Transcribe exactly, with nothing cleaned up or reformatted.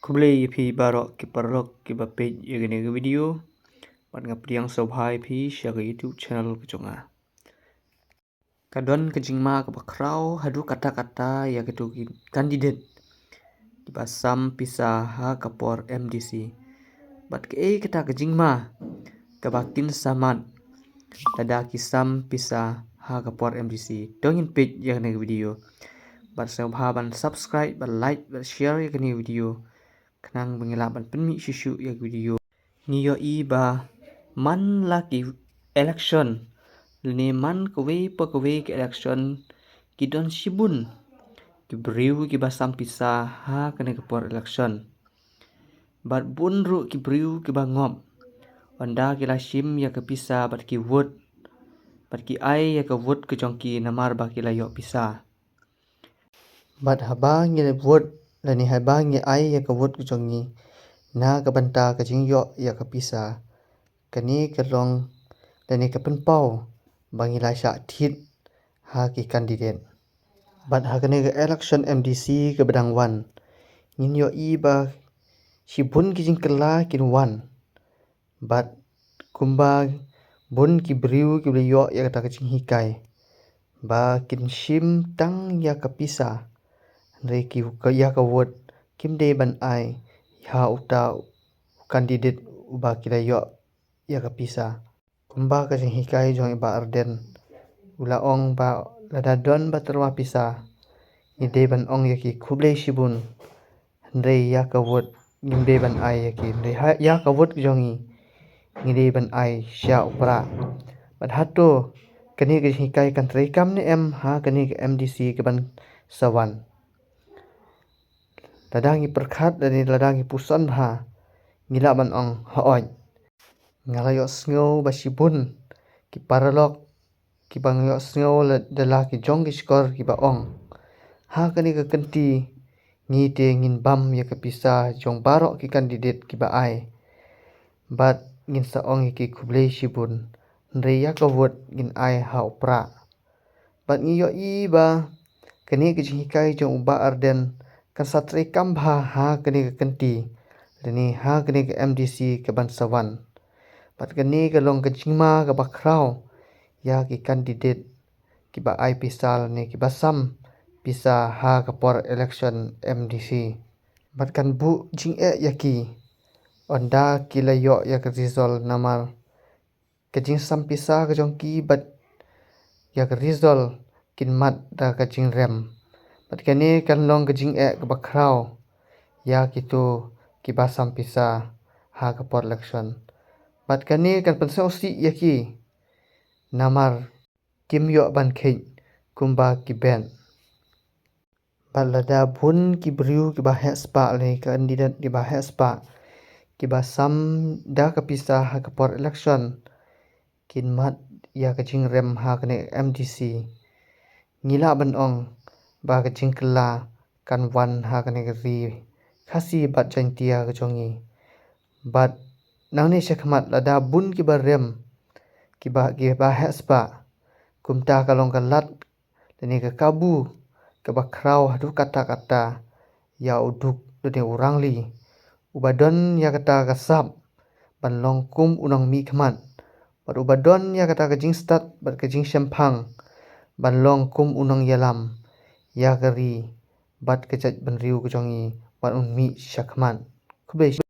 Khublei ïa phi baroh ki paralok kiba peit ïa kane ka video. Bad nga pdiang sngewbha ïa phi sha ka YouTube channel ka jong nga. Ka don ka jingma kaba khraw haduh katta katta ïa kito ki candidate kiba sam pisa ha ka por M D C. Bad kaei kata ka jingma kaba kin sa mad lada ki sam pisa ha ka por M D C? To ngin peit ïa kane ka video. Bad sngewbha ban subscribe, ban like, ban share ïa kane ka video. Khnang ba ngin lah ban pynmih shuh shuh ïa ka video. Ngi ïohi ba man la ki election, lane man kawei pa kawei ka election, ki don shibun ki briew kiba sam pisa ha kane ka por election. Bad bun ruh ki briew kiba ngop, ynda ki la shim ïa ka pisa bad ki vote, bad ki ai ïa ka vote ka jong ki namar ba ki la ïoh pisa. Bad haba ngi vote, lane haba ngi ai ïa ka vote ka jong ngi na ka bynta ka jingïoh ïa ka pisa, kane ka long lane ka pynpaw ba ngi la shah thied ha ki candidate. Bad ha kane ka election M D C kaba dang wan, ngin ïohi ba shibun ki jingkylla kin wan. Bad kumba bun ki briew kiba la ïoh ïa kata ka jinghikai ba kin shim tang ïa ka pisa, hynrei ki, ïa ka vote kim dei ban ai ha uta u candidate uba ki la ïoh ïa ka pisa. Kumba ka jinghikai jong i Bah Ardent u la ong ba lada don ba tyrwa pisa, ngi dei ban ong ïa ki khublei shibun, hynrei ïa ka vote ngim dei ban ai ïa ki, hynrei ha, ïa ka vote ka jong ngi, ngi dei ban ai sha u Prah. Bad hato kane ka jinghikai kan treikam ne em ha kane ka M D C kaban sa wan? Lada ngi pyrkhat lane lada ngi puson bha, ngi lah ban ong hooid. Nga la ïohsngew ba shibun ki paralok kiba nga ïohsngew la, da la ki jong ki shkor kiba ong, ha kane ka kynti ngi te ngin bam ïa ka pisa jong baroh ki candidate kiba ai. Bad ngin sa ong ïa ki khublei shibun, hynrei ïa ka vote ngin ai ha u Prah. Bad ngi ïohi ba kane ka jinghikai jong u Bah Ardent kan sa treikam bha ha kane ka kynti, lane ha kane ka M D C kaban sa wan. Bad kane ka long ka jingma kaba khraw ïa ki candidate kiba ai pisa lane kiba sam pisa ha ka por election M D C. Bad kan buh jingeh ïa ki ynda ki la ïoh ïa ka result, namar ka jingsam pisa ka jong ki bad ïa ka result kin mad da ka jingrem. Bad kane kan long ka jingeh kaba khraw ïa kito kiba sam pisa ha ka por election. Bad kane kan pynsngewsih ïa ki namar kim ïoh ban kheit kumba ki bet. Bad lada bun ki briew kiba heh spah lane ki candidate kiba heh spah kiba sam da ka pisa ha ka por election kin mad ïa ka jingrem ha kane M D C, ngi lah ban ong ba ka jingkylla kan wan ha kane ka ri Khasi bad Jaiñtia ka jong ngi. Bad nangne shakhmat lada bun kiba rem, kiba, kiba heh spah, kumta ka long ka lad lane ka kabu kaba khraw haduh katta katta ïa u duk lane u rangli uba don ïa kata ka sap ban long kum u nongmihkhmat, bad uba don ïa kata ka jingstad bad ka jingshemphang ban long kum u nongïalam ïa ka ri bad ka jaitbynriew ka jong ngi ban un mih shakhmat. Khublei.